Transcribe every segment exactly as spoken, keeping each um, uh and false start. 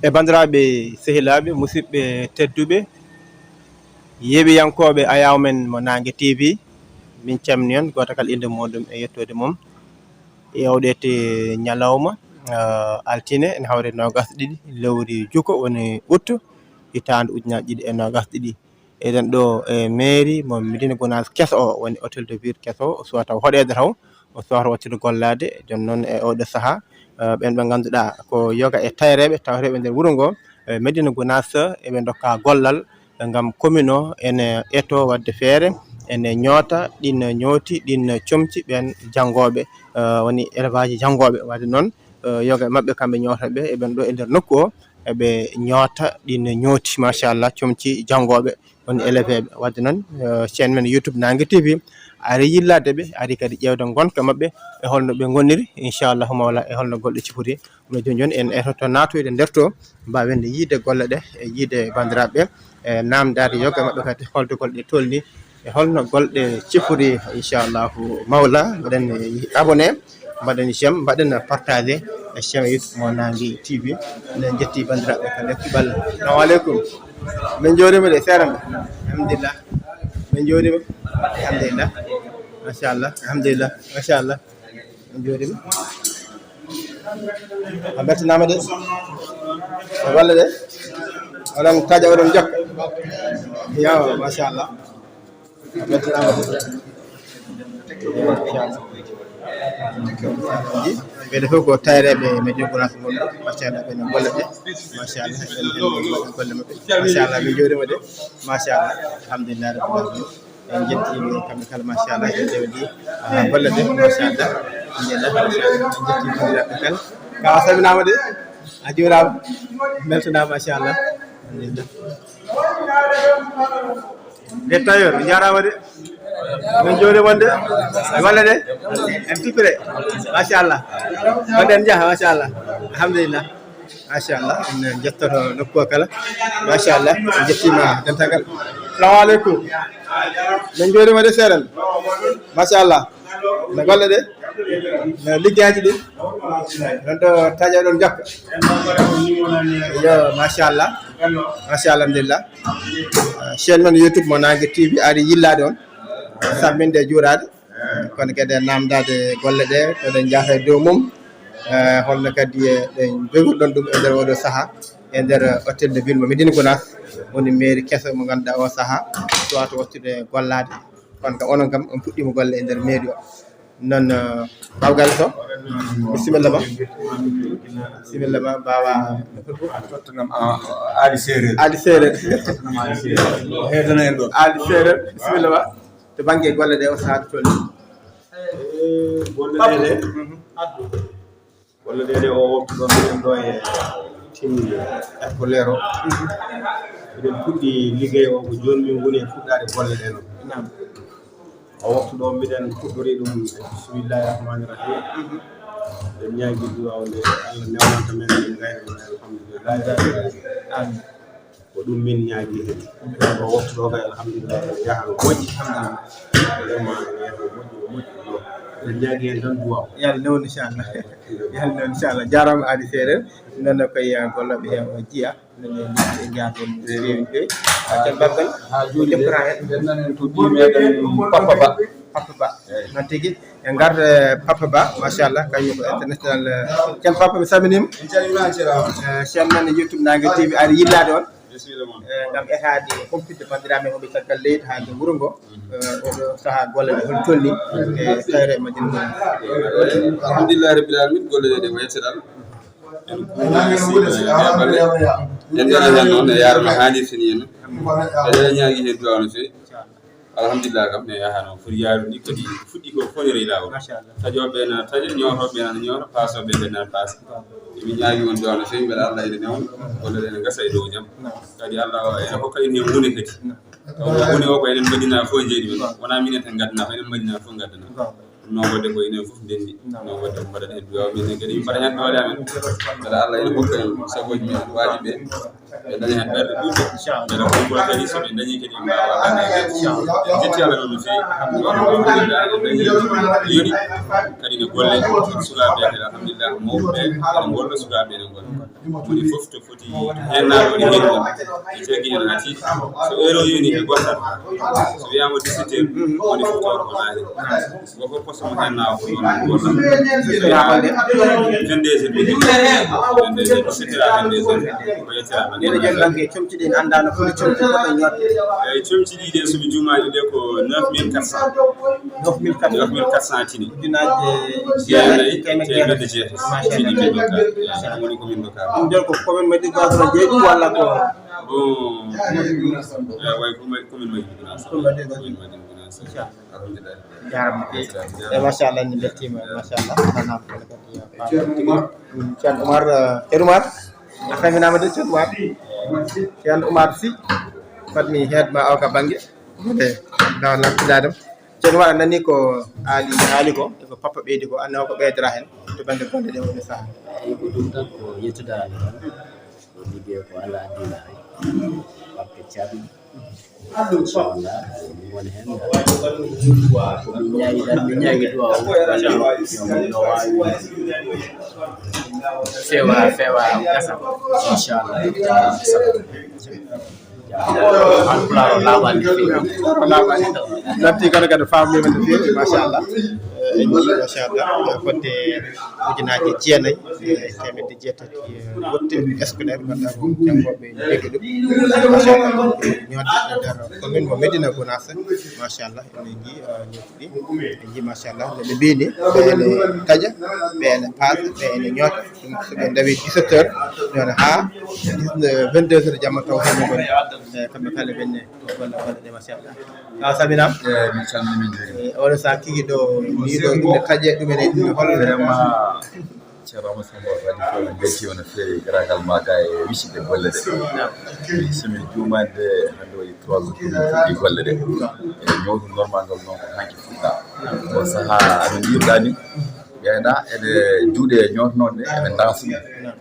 E banndiraaɓe, sehilaaɓe, musidɓe tedduɓe, yeeɓiyankooɓe ayaawo men mo Naange T V, min calminii on, gooto kala innde muuɗum e yettoode mum. E oɗeete ñalawma, eh, altine, ene hawri noogas ɗiɗi lewru juko, woni août, hitaande ujunaaji ɗiɗi e noogas ɗiɗi. Eɗen ɗo e mairie mo Médina Gounass keso o, woni hôtel de ville keso o, o suwata hoɗeede taw, o suwata wattude gollaade. Jooni noon e oɗo sahaa, eh, ɓen ɓe ngannduɗaa ko yoga e tayreeɓe, tawreeɓe nder wuro ngo, eh, Médina Gounass, eɓe ndokka gollal ngam commune o ene eto waɗde feere, ene ñoota ɗin ñooti, ɗin comci ɓen janngooɓe, eh, woni élève aji janngooɓe. Waɗde noon, eh, yoga e maɓɓe kamɓe ñootooɓe, eɓen ɗo e nder nokku o, eɓe ñoota ɗin ñooti, machallah, comci janngooɓe. Woni élève ɓe. Waɗde noon, eh, chaîne men YouTube Naange T V ari yillaade ɓe, ari kadi ƴeewde ngonka maɓɓe e holno ɓe ngoniri, inchallahu mawla, e holno golle cifori. Kono jooni jooni en etoto naatoyde nder to, mbaawen yiide golle ɗe, e yiide banndiraaɓe ɓe, e naamndaade yoga maɓɓe kadi holto golle ɗe tolni, e holno golle ɗe cifori, inchallahu mawla. Mbaɗen abonné, mbaɗen j'aime, mbaɗen partagé e chaîne YouTube mo Naange T V. Eɗen njetti banndiraaɓe kadi e kuuɓal. Assalamu aleykum. Min njuuriima de, seeɗa nde. Alhamdulillah. Min njuuriima. Alhamdulillah. Machallah. Alhamdulillah. Machallah. Min njuuriima. A mbeltanaama de. Golle ɗe. Oɗon taƴa, oɗon jokka. Yo, machallah. Ɓeɗe fof ko tayreeɓe Médina Gounass ngonɓe, machallah, ɓe no golle ɗe, machallah, ɓen, ɓen no golle maɓɓe, machallah, min njuuriima de, machallah, alhamdulillah rabbil alamin. En njettii ɓe kamɓe kala, machallah, en ndewnii, ah, golle ɗe, machallah, alhamdulillah, machallah, en njettii banndiraaɓe kala. Ka a salminaama de, a juuraama, mbeltanaama, machallah, alhamdulillah. Nde tailleur, mi jaaraama de. Min njuuriima de. E golle ɗe? En tippire. Machallah. Mbaɗen njaha, machallah. Alhamdulillah. Machallah. En njettoto nokku o kala. Machallah. En njettiima dental ngal. Assalamu aleykum. Min njuuriima de, seeɗa. Machallah. No golle ɗe? No liggeyaaji ɗi? Ɗon ɗo taƴa, ɗon jokka. Yo, machallah. Machallah, alhamdulillah. Eh, chaîne men YouTube mo Naange T V ari yillaade on. Samminde e juuraade. Kono kadi e naamndaade golle ɗe, ko ɗen njahata e dow mum. Eh, holno kadi e ɗen njogirɗon ɗum e nder oɗo sahaa, e nder hôtel de ville mo Médina Gounass, woni mairie keso mo ngannduɗaa o sahaa, suwata wattude gollaade. Kono kam onon kam on puɗɗiima golle e nder mairie o. Noon, eh, Baaba Galle Sow, bisimilla ma. Bisimilla ma, Baaba. Tottenham, ah, Aali Seereer. Aali Seereer. Tottenham Aali Seereer. O heedana en ɗo. Aali Seereer, bisimilla ma. To bannge golle ɗe o sahaa to tolni. Eh, golle ɗe ɗe. Mhm. Golle ɗe ɗe o wontu ɗo, minen ɗo e timmi école o. Eɗen puɗɗi liggey o ko jooni min ngoni e fuɗɗaade golle ɗe ɗo. Naam. O waktu ɗo mbiɗen fuɗɗori ɗum e bismillahi rahmani rahim. Eɗen ñaagi duwaw nde Allah newnanta men, min ngayra men, alhamdulillah. Amin. Ko ɗum min ñaagi heen. O waktu ɗo kay, alhamdulillah, ene yaha no moƴƴi. Vraiment, ene yaha no moƴƴi, no moƴƴi, no. Eɗen ñaagi heen tan duwaw. Yo Allah newnu, inchallah. Yo Allah newnu, inchallah. Jaaraama Aali Seereer. Noon ne koye gollooɓe heen o jiya. Enen en njaafo no feewi no feewi. Haa jooni de, en nani en to ɓii meɗen Papa Ba. Papa Ba. Eey. Noon tigi. En ngarta, eh, Papa Ba, machallah, kañum ko international, eh, Ceerno Papa, mi salminiima. En calminii ma, Ceerno Amadou. Eh, chaîne men YouTube Naange T V ari yillaade on. Bisimilla mon. Eh, ngam etaade humpitde banndiraaɓe wonɓe caggal leydi haa e wuro ngo. Eh, oɗo sahaa golle ɗe hol tolni, eh, tawre e majjum. Alhamdulillahi rabbil alamin, golle ɗe, ɗe wayata tan. En kuuɓi, en siɓi, en jaɓɓale. En ndeɗa heen noon, e yaara no haanirta ni en. Eɗen ñaagi heen duwaaw no feewi. Alhamdulillah kam, ne yaha no foti yaarude ni, kadi fuɗɗi ko fof ne rewi laawol. Machallah. Taƴooɓe na taƴa, ñootooɓe na ñoota, paasooɓe ɓe na paasa. Emin ñaagi on duwaaw no feewi, mbeɗa Allah ene newna, golle ɗe ne ngasa e dow jam. Naam. Kadi Allah o ene hokka en heen huunde kadi. Naam. Taw huunde o ko enen mbaɗina fof jeeɗi men. Naam. Wonaa minen tan ngaddana, ko enen mbaɗina fof ngaddana. Naam. Ɗum noon waɗde ko enen fof ndenndi. Ɗum noon waɗde ko mbaɗaɗen duwaaw men en kadi, min mbaɗa heen doole amen. Mbeɗa Allah ene hokka en sagooji men, waajiɓe. Ɓe daña heen ɓerɗe ɗuuɗɗe. Inchallah. Mbeɗa konngol kadi, so ɓe dañii kadi, ɓe mbaawa waɗde heen. Inchallah. En njetti Allah noon no feewi. Alhamdulillah. Eɗen dañi yoɗi. Kadi ne golle sukaaɓe kadi, alhamdulillah, mawɓe ɓe ene ngolla, sukaaɓe ene ngolla. Woni fof to foti heen, naa woni heen won. E caggi en hati, so heure o yoni e gotal, so wiyaama dix-sept heures, woni fof to ko laari. Wo fof poste mo heen naa ko ɗoon gotal. So wiyaama vingt-deux heures, vingt-deux heures, dix-sept heures à vingt-deux heures, ko yettiraama. Ndeɗo jon nangge comci ɗin anndaano foti comci ko ɗon ñotte. Eyi, comci ɗi ɗen, so mi juumaani de ko neuf mille quatre cents. Neuf mille quatre cents. Neuf mille quatre cents tini. Ujunaaje jeenayi, teemedde jeetati. Machallah. Tini min doka. Woni ko min doka. Ɗum ɗon ko commune Madina Gounass jeyi ɗum walla ko? Bon, eh, way ko may-, commune Madina Gounass. Commune Madina Gounass. Commune Madina Gounass. Inchallah. Alhamdulillah. Jaaraama. E machallah, en mbeltiima, machallah. Nanam ko kadi, eh, Ceerno Oumar, eh, Ceerno Oumar, a salminaama de, Ceerno Oumar. Ceerno Oumar Sy, fadmi heedma o ka bannge. Wonde, ndaw lamtidaade. Ceerno Oumar, a nani ko Aali haali ko, e ko Papa ɓeydi ko, annawa ko ɓeydora heen, to bannge golle ɗe woni sahaa. Eyi, ko ɗum tan, ko yettude Aali tan. Ko ligge ko Allah addi laari. Barke Ceerno. Inchallah, min woni heen. Ko min ñaawi tan, min ñaawi duwaaw. Yo min ɗo waawi. Fewa, fewa, gasa. Inchallah. Alpulaar o laaɓaani no feewi. Alpulaar o laaɓaani. Natti kono kadi faamniima no feewi, machallah. Eh, en njii, machallah, fodde ujunaaji jeenayi, eh, teemedde jeetati, eh, wotte scolaire, ganduɗaa ko janngoɓe jogii ɗum. Machallah. Ñootde e nder commune mo Medina Gounass, machallah, en njii, eh, ñootde. En njii, machallah, no ɓe mbiini, ɓe ene taƴa, ɓe ene paasa, ɓe ene ñoota. Ɗum so ɓe ndawi dix-sept heures, ɗon haa dix-neuf, vingt-deux heures jamma taw heen ngoni. Eh, kamɓe kala ɓenne golle, golle ɗe, machallah. Awa Sabina? Eh, min calmini, min njuurima. Eh, oɗo sahaa tigi ɗo, ni ɗo ina taƴe, ɗum ene, ene hollo? Vraiment, Ceerno Amadou Samba Fadi ko en mbeltiima no feewi, garagal ma ga e wisiɗe golle ɗe. So mi juumaani de, hannde waɗi trois jours ko min fuɗɗi golle ɗe. E ñootol normal ngal noon ko hanki fuɗɗa. On sahaa amin yiirɗa ni, ɓeyɗa eɗe juuɗe ñootnooɗe, eɓe ndansa ɗum.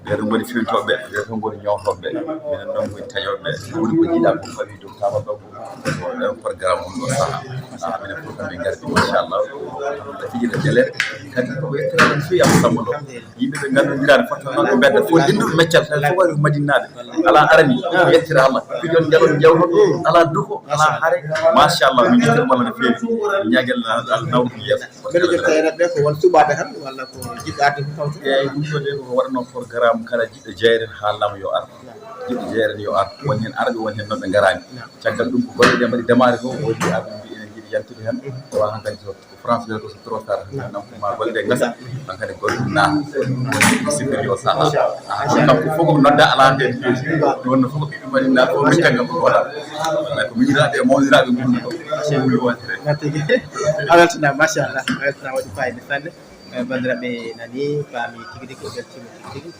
Ɓe ɗum ngoni fewintooɓe, ɓe ɗum ngoni ñootooɓe. Minen noon ngoni taƴooɓe. Woni ko jiiɗa ko fawi dow taabal ɗo. Ko ɗon programme on ɗo sahaa. Ah, minen fof kamɓe ngardi, machallah. Ko fijirde télé. Kadi ko ɓe télé ɗum feewi am sambo ɗo. Yimɓe ɓe nganndu ngiraani fottanooɓe mbedda fof denduɓe meccal tan fof waɗi ko Madinaaɓe. Alaa arani, yettiraama. Pijon njalon njawno, alaa duko, alaa hare. Machallah, min njettii mo no feewi. Ñaagel na, na, nawdi yeeso. Mbeɗa jetta e rewɓe ko won suɓaaɓe tan walla ko jiɗɗo arde ko tawto? Eeyi, ɗum ɗo de ko waɗanoo programme kala jiɗɗo jeeyren haalnaama yo ar. Jiɗɗo jeeyren yo ar. Won heen arɓe, won heen noon ɓe ngaraani. Caggal ɗum ko golle ɗe mbaɗi démarré ko, woni arɓe mbi enen jiɗi yantude heen. Tawa hankadi so France ɓe ko so trop tard. Nam ko ma golle ɗe ngasa, hankadi golle ɗum naata. Woni ko sikkiri o sahaa. Ah, kam ko fof ko nodda alaa heen. Ɗum wonno fof ko ɓiɓɓe mbaɗi naata, fof min caggal ko waɗa. Ko miñiraaɓe e mawniraaɓe ngonɗi ɗo. Ɗum woni wonde. Merci. A weltanaama, machallah. A weltanaama, waɗi fayida sanne. Eh, banndiraaɓe nani, paami tigi rigi, weltiima tigi rigi.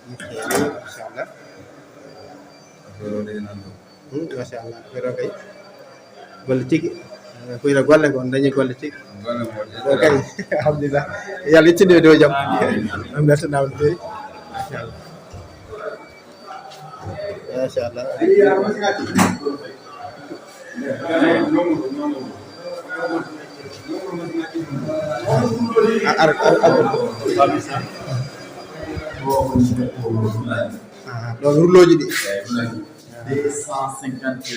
Inchallah. Hmm, machallah. Ko ɗo kay. Golle tigi. Eh, ko ina golle ko, on dañi golle tigi. Golle moƴƴe. Ok. Alhamdulillah. Yo Allah ittinde dow jam. Amin. On weltanaama no feewi. Machallah. Machallah. Ar, ar, ar, ar. Ah, ɗo rulloji ɗi. Deux cent cinquante.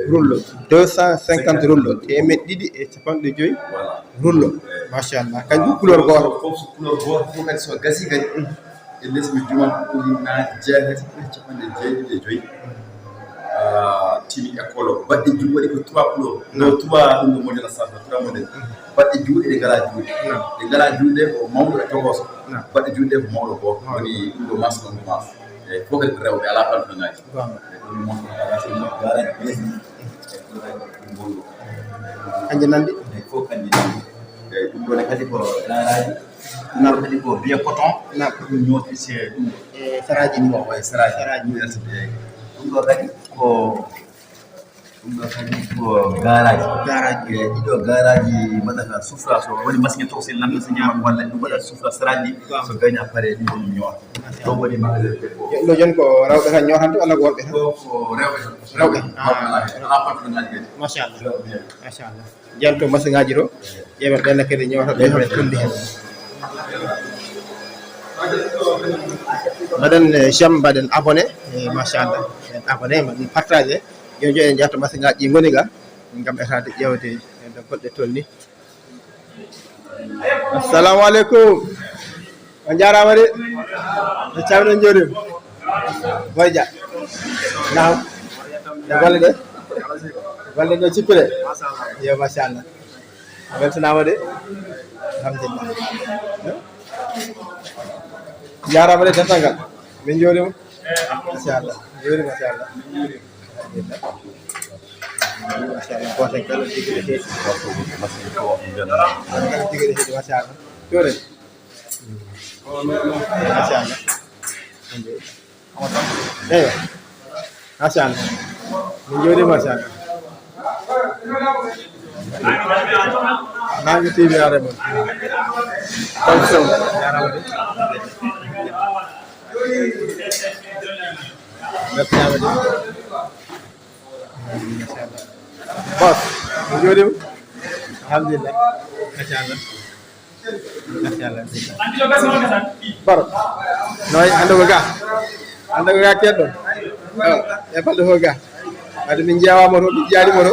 Rullo. Deux cent cinquante rullo. Teemeɗɗe ɗiɗi e capanɗe joyi. Voilà. Rullo. Machallah. Kanjum couleur gooto. Fof so couleur gooto, fof kadi so gasi kadi. E les mi juma ujunaaji jeetati e capanɗe jeeɗiɗi e joyi. Ah, timi école o. Baɗɗe juuɗe waɗi ko trois couleurs. No trois ɗum ɗo modèle sarta, trois modèle. Baɗɗe juuɗe ɗe ngalaa juuɗe. Ɗe ngalaa juuɗe ko mawɗo e tokoso. Baɗɗe juuɗe ko mawɗo gooto. Woni ɗum ɗo mas, ɗum ɗo mas. E fof kadi ko rewɓe, alaa paltoŋaaji. Goonga. E ɗum ɗo mas, alaa so ɗum gaaraaji ɓesdi. E ɗum ɗo kadi ɗum woni ɗo. Kanje nanndi? E fof kanje nanndi. E ɗum ɗo ne kadi ko gaaraaji. Naam. Kadi ko biye coton. Naam. Ɗum ñooti se ɗum ɗo. E saraaji ɗi. Ɗum ɗo, e saraaji. Saraaji. Ɗum ɗo kadi ko, ɗum ɗo kadi ko gaaraaji. Gaaraaji. E ɗiɗo gaaraaji mbaɗata souffrance o. Woni machine toxi lan so ñaama walla ɗum waɗa souffrance saraaji ɗi. Waaw. So gañi a pare ɗum ɗum ñoota. Ɗo woni magasin debbo. Ɗo jooni ko rewɓe tan ñootanta walla ko worɓe tan? Ko, ko rewɓe tan. Rewɓe. Ah. Alaa patron ngaji kadi. Machallah. Rewɓe. Machallah. Jento masiŋaaji ɗo, ƴeewen ɓeen kadi ñoota ɓe hoto ɓe tonndi heen. Mbaɗen, eh, j'aime, mbaɗen abonné, eh, machallah. En abonné, mbaɗen partagé. Yo joɗen jatto masiŋaaji ɗi ngoni ga, ngam etaade ƴeewde, eh, no goɗɗe tolni. Assalamu aleykum. On njaaraama de. On calminii, on njuuriima. Boy Dia. Naam. No golle ɗe? Golle ɗe cippire? Yo, machallah. A weltanaama de. Alhamdulillah. Njaaraama de, dental ngal. Min njuuriima. Machallah. Njuuriima, machallah. Alhamdulillah. Machallah. Gooto kala jiggude heedi. Gooto kala jiggude heedi, machallah. Juure. Machallah. Eywa. Machallah. Min njuuriima, machallah. Naange T V are mon. Jaaraama de. Merci, jaaraama de. Machallah. Boss, min njuuriima. Alhamdulillah. Machallah. Machallah. Baro. Noy, hannde ko ga? Hannde ko ga keddon? Oh, e balɗe fof ga. Wadde min njeewaama to, min njiyaani mo to.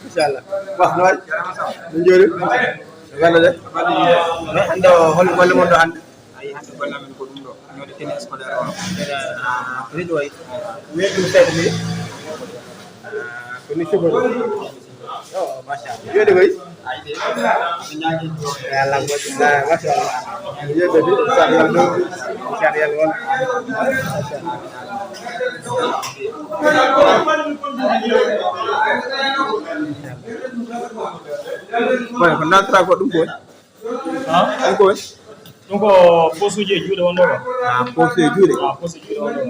Machallah. Boss, noy? Min njuuriima. Golle ɗe? Hannde o, hol golle mon ɗo hannde? Ayi, hannde golle amen ko ɗum ɗo, ñoode tenue scolaire o. Ah, ko ni ɗo wayi? Weeɗi ɗum seeɗa ni. Ah, ko ni suɓo ɗo. Yo, machallah. Weeɗi koy? Ayi de. Yo Allah moƴƴu. Ah, machallah. Weeɗi de, inchallah, inchallah, won. Machallah. Boy, ko naatata ko ɗum ko? Ah? Ɗum ko woni? Ɗum ko posuuji e juuɗe wonɗo ko. Ah, posu e juuɗe? Ah, posu e juuɗe wonɗo ko.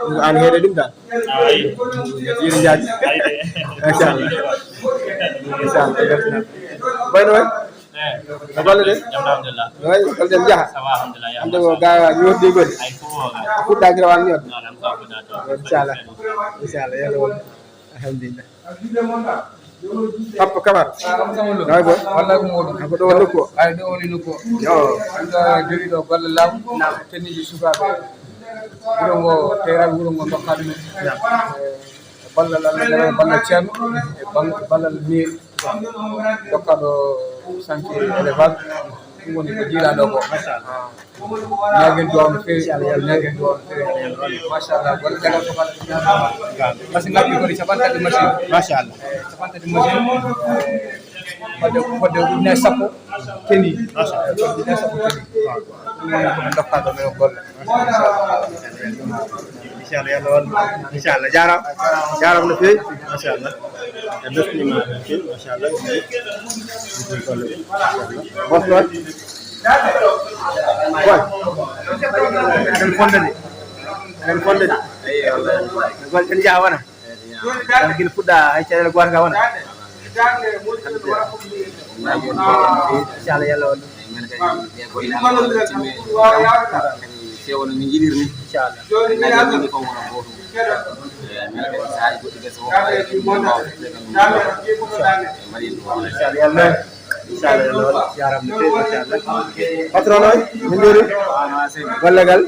Ɗum ko aan heede ɗum tan? Ah, ayi. Yeru jaaji. Ayi de. Machallah. Machallah. Boy no wayi? Eh. No golle ɗe? Jam, alhamdulillah. No wayi, golle ɗe njaha? Ça va, alhamdulillah. Hannde ko ga ñoodde golle? Ayi, fof ko ga. Fuɗɗaaki rawan ñoodde? Non, non, ko fuɗɗaaki. Inchallah. Inchallah, yalla won. Alhamdulillah. Papa Kamara. Nawi boy. Wallay ko mawɗum. Ko ɗo woni nokku o? Ay, ɗo woni nokku o. Yo. Anda jogii ɗo golle laamu. Naam. Tenue ji sukaaɓe. Wuro ngo, teeral wuro ngo ndokkaa ɗum en. Naam. E ballal Allah, e ballal Ceerno, e ball-, ballal mairie. Ndokkaa ɗo chantier élevage. Ɗum woni ko jiilaɗo ko. Machallah. Naagen duwaw no feewi. Inchallah, yalla naagen duwaw no feewi. Machallah, golle jagal ko baɗa. Machine ngaji koni capanɗe tati machine. Machallah. Eh, capanɗe tati machine. Fodde, fodde ujunere sappo tenue. Machallah. Fodde ujunere sappo tenue. Waaw. Ɗum woni ko min ndokkata ɗo men golle. Inchallah, yalla won. Inchallah, jaaraama. Jaaraama no feewi. Machallah. En beltaniima, machallah. Boss ɗon. Boy. Eɗen fonda de. Eɗen fonda de. Eɗen njaha wona. Tan gila fuɗɗa hay caɗeele gooto ka wona. Inchallah, yalla won. Inchallah. Inchallah, yalla won. Inchallah, yalla won. Jaaraama no feewi, machallah. Patron o, min njuuriima. Golle gal.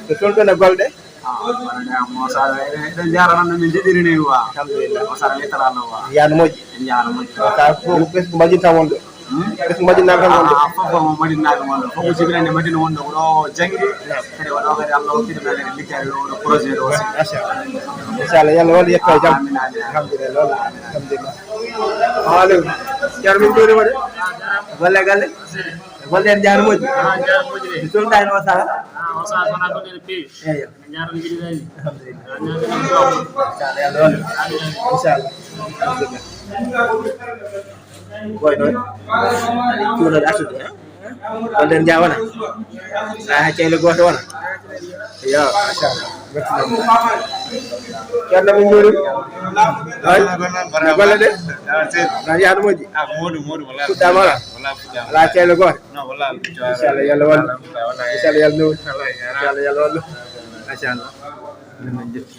Ko toon ɗon e golle ɗe? Ah, wonande am, Moussa, eɗen, eɗen njaara noon no min njiɗiri ni, wa. Alhamdulillah. Moussa, mi tara no, wa. Yaa no moƴƴi. En njaara moƴƴi. Ka fof, ɓesngu Madina tan wonɗo. Hmm? Ɓesngu Madina tan wonɗo. Ah, fof ko Madina wonɗo. Fof ko jibinande Madina wonɗo, ko ɗo janngi. Naam. Kadi o ɗo kadi Allah hokkiri men kadi liggade ɗo, ɗo projet ɗo aussi. Machallah. Inchallah, yalla won yetto e jam. Amin, amin, amin. Alhamdulillah, alhamdulillah. Waaleykum. Ceerno, min njuuriima de. Golle galle? Golle en njaara moƴƴi? Ah, njaara moƴƴi de. Mi tolndaani o saha. Ah, o saha sona golle no feewi. Eeyo. Alhamdulillah. Inchallah, yalla won. Inchallah. Alhamdulillah. Boy ɗon. Cuuɗo artude, ha? Wonde en njawana. Sa ha ceele gooto wona. Yo, machallah. Merci beaucoup. Ceerno, min njuuriima. Hay? No golle ɗe? Na yaha no moƴƴi? Ah, ko moƴƴi, moƴƴi, wallaahi. Fuɗɗaama wala? Wallaahi, fuɗɗaama. Alaa ceele gooto? Non, wallaahi. Inchallah, yalla wallu. Wallaahi, wallaahi. Inchallah, yalla newnu. Wallaahi, yalla. Inchallah, yalla wallu. Machallah. Min njetti.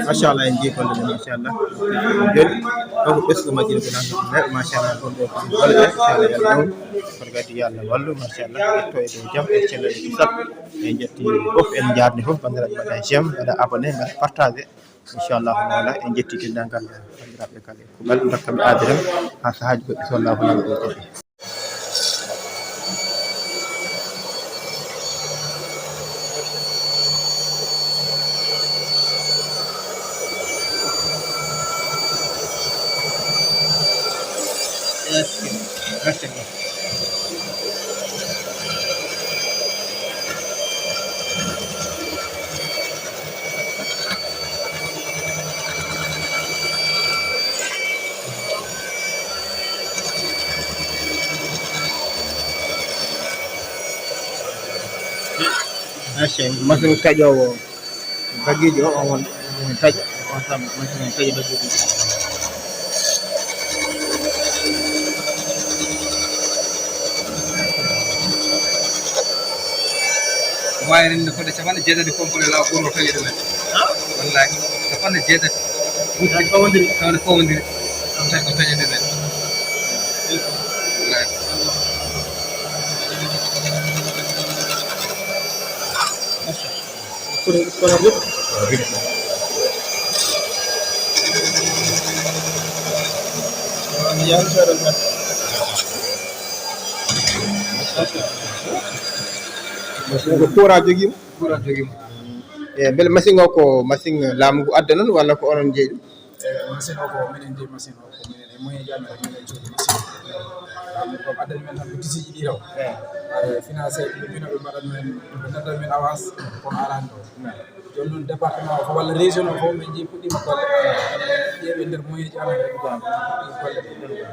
Machallah, en njii golle ɗe, machallah. Joni, ɗo ko ɓesngu Madina ko nan neɗɗo, machallah, gonɗo e golle ɗe, machallah, yo Allah newnu. Kono kadi yo Allah wallu, machallah, ƴetto e dow jam, e cellal e kisal. En njetti fof, en njaarni fof, banndiraaɓe, mbaɗa j'aime, mbaɗa abonné, mbaɗa partagé. Inchallahu taala, en njetti denndaangal banndiraaɓe kala e kuuɓal, ndokka ɓe aadiral haa sahaaji goɗɗi, so Allahu nani ɗo kadi. Merci. Merci. Machin, machine taƴoowo baggeeji o, on won, on taƴa, on tan machine on taƴa baggeeji. Waawi rende fodde capanɗe jeetati complet law gooto tawi ɗumen. Wallaahi, capanɗe jeetati. Tawi fawondiri. Tawi fawondiri. Tawi ko tawi ɗumen. Wallaahi. Kono, kono rip. Ko courant jogiima? Courant jogiima. E mbele machine o ko machine laamu ngu adda noon, walla ko onon njeyi ɗum? E machine o ko minen njeyi machine o. Ko minen e moyen ji amen, minen coodi machine. Laamu ko addani men tan ko tisiji ɗi taw. Eh, financé ɓe mbino ɓe mbaɗan men, ɓe noddan men avance, kono alaani ɗo. Jooni noon département o fof walla région o fof min njehi puɗɗiima golle. Ƴeewi e nder moyen ji amen, puɗɗiima golle.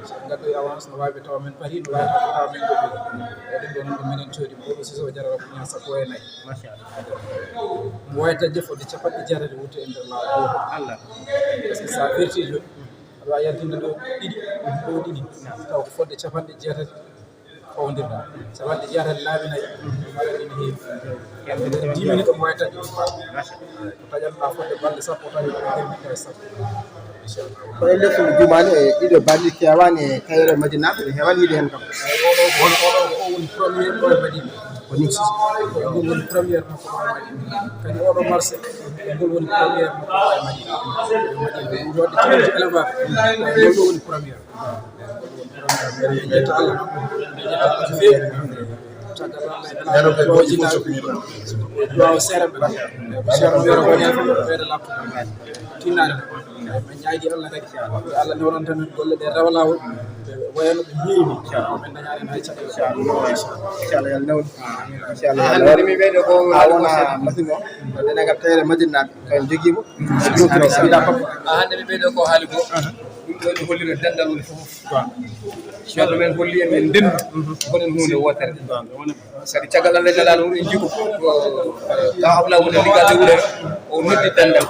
So ɓe ngaddoyi avance, no waawi ɓe tawa men pari, no waawi tawa men goɗɗum. E ɗum ɗo noon ko minen coodi, ko ɗo Siso jarata ko ñaar sappo e nayi. Machallah. Mo wawi dañde fodde capanɗe jeetati wonti e nder laawol gooto. Allah. Parce que so a ferti jooni, aɗa wawi yaltinde ɗo ɗiɗi, ɗo ɗiɗi. Taw ko fodde capanɗe jeetati fawondirɗa. Capanɗe jeetati laabi nayi. Mbaɗa ɗi no heewi. Yaltinde dix minutes omo wawi dañde ɗum. Ko taƴanɗa fodde balɗe sappo tawi ko nder minute sappo. Inchallah. Kono nder so mi juumani e ɗiɗo balɗe kewani e kayre Madina, ɓe heewani yiide heen kam. Oɗo, oɗo, oɗo, o woni premier ɗo e Madina. Ko ni. Ko ngol woni première makko ɗo e Madina. Kadi oɗo marché, ko ngol woni première makko ɗo e Madina. Madina, ɗum waɗde kilo élevage. Ngol ɗo woni première. En njetta Allah. En njetta Allah no feewi. Caggal Allah, en Allah, duwaw seeɗa ɓe. Ko Ceerno wiyata ko ñaata ɓeyda laaɓtude. Tinnaade. Min ñaagi Allah kadi. Allah newnan tan min golle ɗe rewa laawol. Wayano ɓe mbiiri ni. Min dañaani hay caɗeele. Inchallah, yo Allah newnu. Inchallah, yo Allah newnu. A wona machine o. Dendagal tawre Madinaaɓe. Kan jogiima. Jogiima. Mbiɗa foof. A hannde mi ɓeydo ko haali ko. Ɗum ɗo ne hollira dental woni fof. Ceerno men holli en, en ndenndi, mboɗen huunde wootere. Kadi caggal Allah e Nelaaɗo, en njii ko, ko, eh, Kaw Ablaye woni liggaade wuro, o noddi dental.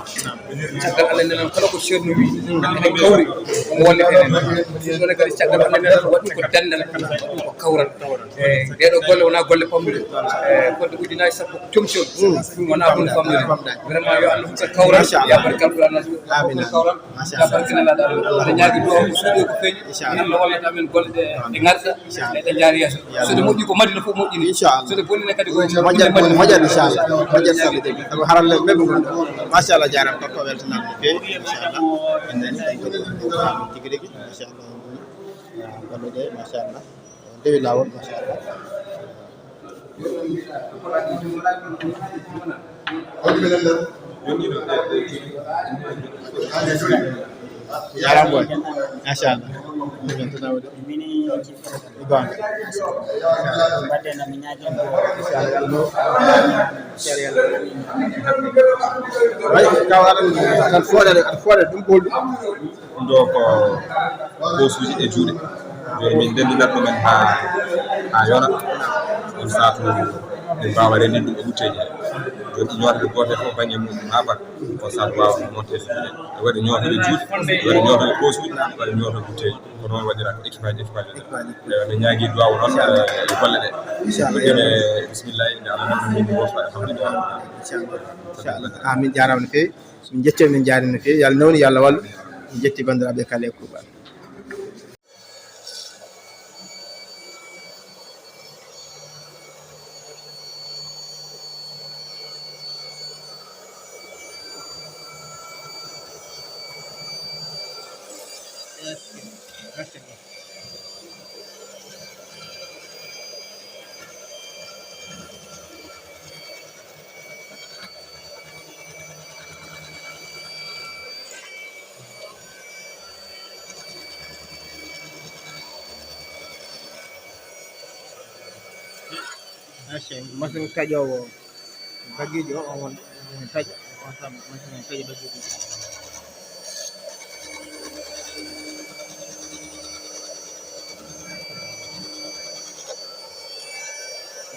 Caggal Allah e Nelaaɗo, kala ko Ceerno wi, eɗen kawri, omo wallita en. Ɗum ɗon kadi caggal Allah e Nelaaɗo, waɗi ko dental, waɗi ko kawral. Eh, ɗee ɗoo golle wonaa golle famɗuɗe. Eh, fodde ujunaaji sappo comci on. Ɗum wonaa ɗum famɗude. Vraiment, yo Allah hokku en kawral, ya barke Alquraan, hokku en kawral. Machallah. Aɗa ñaagi duwaw ko suuɗi ko feeñi. Inchallah. Allah wallata men golle ɗe, ɗe ngarta, ɗe, ɗe njaari yeeso. So ɗe moƴƴi ko Madina fof moƴƴini. Inchallah. So ɗe bonii ne kadi ko moƴƴat, moƴƴat, inchallah. Moƴƴat sabu de. Sabu haralleeɓe ɓe ngon. Machallah, jaaraama, ko weltanaama no feewi. Inchallah. En nani, en nani, tigi rigi. Machallah. Golle ɗe, machallah. Dewi laawol, machallah. Jaaraama boy. Machallah. Mini ci goonga. Mbaɗde no mi ñaagii ko. Way, kaw aɗa, aɗa fooɗa, aɗa fooɗa ɗum ɓolɗum. Ɗum ɗo ko posuuji e juuɗe. Jooni min ndenndinat ɗumen haa, haa yona. Ɗum saatu min mbaawa renndinde ɗum e wutteeji. Joni ñootde gooto e fof bannge mum, haa bar ko sabu waawa monter suuɗe. E waɗi ñootde juuɗe, e waɗi ñootde posuuji, e waɗi ñootde bouteille. Ko noon waɗira ko équipage, équipage. Ewa, ɓe ñaagi duwaw noon, eh, e golle ɗe. Inchallah. Ɓe, bismillah, nde Allah noddi min, min gooto, alhamdulillah. Inchallah. Inchallah. Ah, min jaaraama no feewi. Min njetti, min njaari no feewi. Yo Allah nawnu, yo Allah wallu. Min njetti banndiraaɓe kala e kuuɓal. Machine taƴoowo bagiijo o, on taƴa, on tan machine taƴa bagiijo.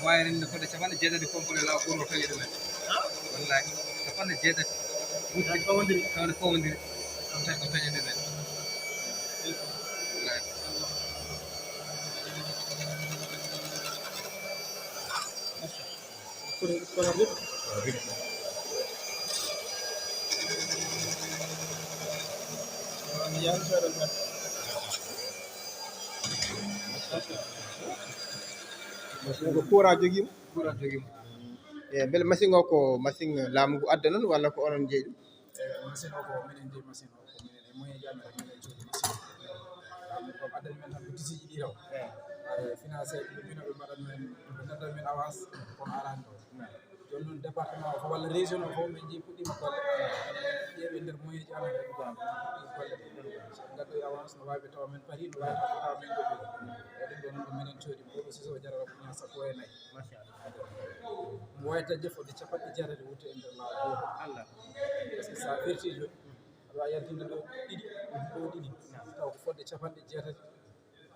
Waawi rende fodde capanɗe jeetati complet law goto taƴa ɗumen. Wallahi, capanɗe jeetati. Tawi fawondiri. Tawi fawondiri. Ɗum taƴ-, ko taƴa ɗumen. Wallahi. Ko courant jogiima? Courant jogiima. E mbele machine o ko machine laamu ngu adda noon walla ko onon njeyi ɗum? E machine o ko minen njeyi machine o. Ko minen e moyen ji amen, minen coodi machine. Laamu ko addani men tan ko tisiji ɗi taw. Eyi. Financé ɓe mbino ɓe mbaɗan men, ɓe noddan men avance, kono arani ɗo. Jooni noon département o fof walla région o fof min njeyi puɗɗiima golle. Ƴeewi e nder moyen ji amen rek, puɗɗii golle ɗe. So ɓe ngaddoyi avance no waawi ɓe tawa men pari, no waawi tawa men goɗɗum. E ɗum ɗo noon ko minen coodi ɗum. Ɗo ko six o jarata ko ñaar sappo e nayi. Machallah. Mo wawi dañde fodde capanɗe jeetati wutte e nder laawol gooto. Allah. Parce que sa ferti jooni, aɗa wawi yaltinde ɗo ɗiɗi, ɗo ɗiɗi. Taw ko fodde capanɗe jeetati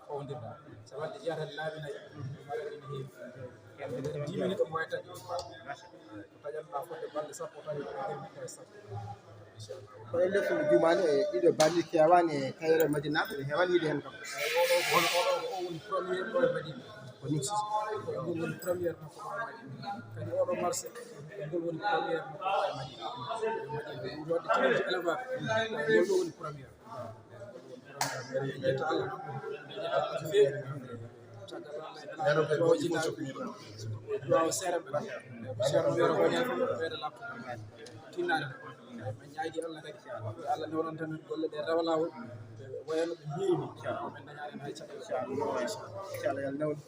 fawondirɗa. Capanɗe jeetati laabi nayi. Mbaɗa ɗum heewi. Dix minutes omo wawi taƴde ɗum. Ko taƴanɗa fodde balɗe sappo tawi ko nder minutes sappo. Ko e leftude jumaani e ɗiɗo balɗe keewaani e Kayre Madina, ene heewaani yiide heen kam. Eyi, oɗo, oɗo, oɗo, o woni premier ɗo e Madina. Ko ni? Ko ngol woni premier makko ɗo e Madina. Kadi oɗo marché, ko ngol woni premier makko ɗo e Madina. Madina, ɗum waɗde tigi élevage, ko ngol ɗo woni premier. Eyi, ngol woni premier. En jetta Allah noon. En jetta Allah no feewi. Caggal Allah, en duwaw jinnaɓe. Duwaw seeɗa ɓe. Ceerno Yero ko ñande fof ko ɓeyda laaɓtude. Tinnaade. Min ñaagii Allah kadi, yo Allah newnan tan golle ɗe rewa laawol, wayano ɓe mbiiri ni, min dañaani hay caɗeele. Inchallah, yo Allah newnu.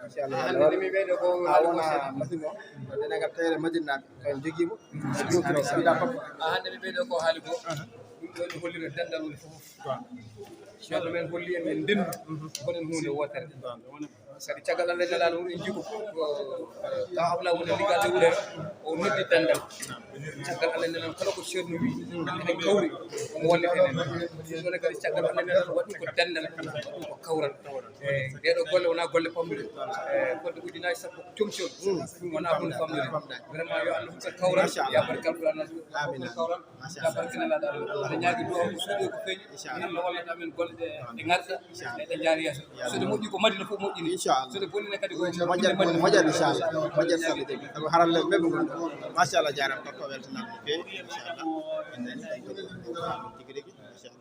Inchallah, yo Allah newnu. Hannde mi ɓeydo ko a wona machine o, dendagal Kayre Madina, ko en jogiimo. Ɗum ko sawida fof. A hannde mi ɓeydo ko haali ko, ɗum ɗo ne hollira dental woni fof. Ceerno men holli en, en ndenndi, mboɗen huunde wootere. Sabi caggal Allah nelaaɗo, en njiɗi ko, eh, ka Abdoulaye woni liggaade wure, o noddi dental. Caggal Allah nelaaɗo, kala ko ceerno wi, enen kawri, omo wallita en. Ɗum ɗon kadi caggal Allah nelaaɗo waɗi ko dental, waɗi ko kawral. Eh, ɗee ɗoo golle wonaa golle famɗuɗe. Eh, fodde ujunaaji sappo comci on, ɗum wonaa huunde famɗude. Vraiment, yo Allah hokku en kawral, ya barke Alquraan, hokku en kawral. Machallah. Barkinala ɗa. Aɗa ñaagi duwaw ko suuɗi ko feeñi. Inchallah. Min no wallata min golle ɗe, ɗe ngarta, ɗe, ɗe njaari yeeso. So ɗe moƴƴi ko Madina fof moƴƴini. Inchallah. So ɗe bonni ne kadi ko moƴƴat, moƴƴat, inchallah. Moƴƴat so Allah jaɓi. Sabu haralleeɓe ɓe ɓe ngonɗo. Machallah, jaaraama, tokko weltanaama no feewi. Inchallah. En nani tigi rigi. Machallah.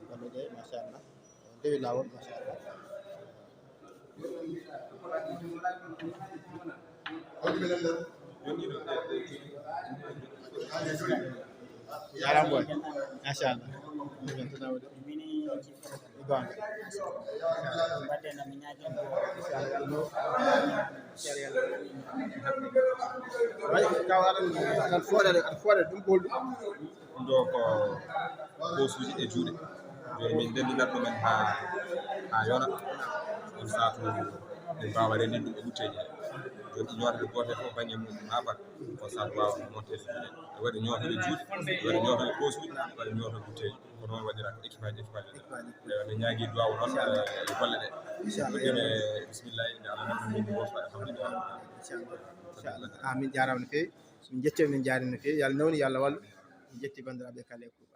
Golle ɗe, machallah. Dewi laawol, machallah. Jaaraama boy. Machallah. Goonga. Way, kaw aɗa, aɗa fooɗa, aɗa fooɗa ɗum ɓolɗum. Ɗum ɗo ko posuuji e juuɗe. Jooni min ndenndinat ɗumen haa, haa yona. Ɗum saatu min mbaawa renndinde ɗum e butteeji he. Jooni ɗi ñootata gooto e fof bannge mum haa bar. Ko saatu waawa monter suuɗe. E waɗi ñootata juuɗe, e waɗi ñootata posuuji, e waɗi ñootata butteeji. Ko noon waɗira ko équipage, équipage waɗira. Ewa, min ñaagi duwaw noon, eh, e golle ɗe. Inchallah. Ɗum ɗo ne, bismillah, nde Allah noddi min, min gooto, alhamdulillah. Inchallah. Inchallah, amin, jarama no fewi. Min jetti, min jarima no fewi. Yalla nawni, yalla wallu. Min jetti bandiraɓe kala e kuuɓe.